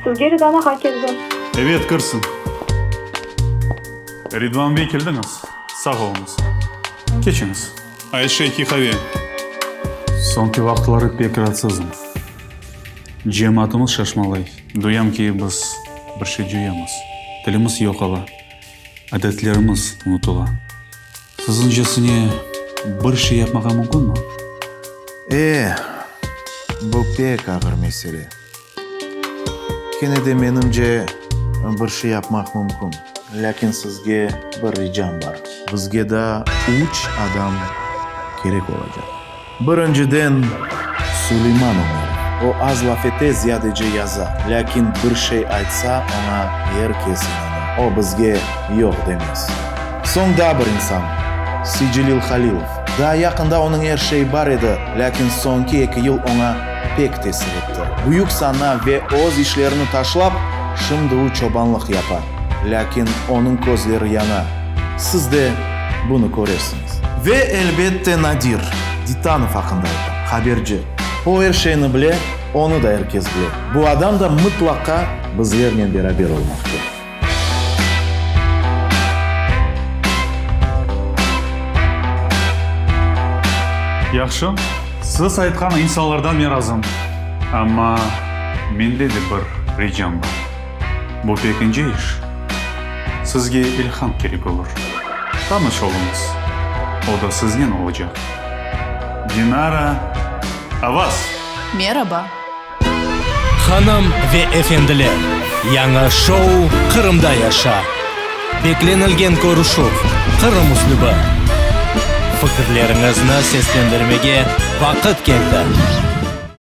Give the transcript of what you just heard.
Sizge Ridvan ağa keldi. Evet, kirsin. Ridvan bey, keldiñiz? Sağ oluñız. Keçiñiz. Ayşe, eki qave. Soñki vaqıtları pek raatsızım. Cemaatımız şaşmalay. Duyam ki, biz bir şey coyamız. Tilimiz yoq ola, adetlerimiz unutıla. Siziñcesine, bir şey yapmağa mümkünmi? E, bu pek ağır mesele. Kene de, menimce, bir şey yapmaq mümkün. Lâkin sizge bir ricam bar. Bizge daa üç adam kerek olacaq. Birinciden, Suleyman Ömerov. O, az laf ete, ziyadece yaza. Lâkin bir şey aytsa, oña er kes inana. O, bizge yoq demez. Soñ daa bir insan, Seycelil Halilov. Daa yaqında onıñ er şeyi bar edi, lâkin soñki eki yıl oña pek tesir etti. Büyük sana ve öz işlerini taşlap, şimdi u çobanlıq yapa. Lâkin onıñ közleri yana. Siz de bunı köresiñiz. Ve, elbette, Nadir Ditanov aqqında aytam, haberci. O er şeyni bile, onı da er kes bile. Bu adam da mıtlaqa bizlernen beraber olmaq kerek. Yahşı, siz aytqan insanlardan men razım. Amma mende de bir ricam bar. Bu pek ince iş. Sizge ilham kerek olur. Tanış oluñız, o da siznen olacaq. Dinara Avaz! Meraba! Hanım ve efendiler, yañı şou Qırımda yaşa! Beklenilgen körüşüv, Qırım üslübi. Fikirleriñizni seslendirmege vaqıt keldi!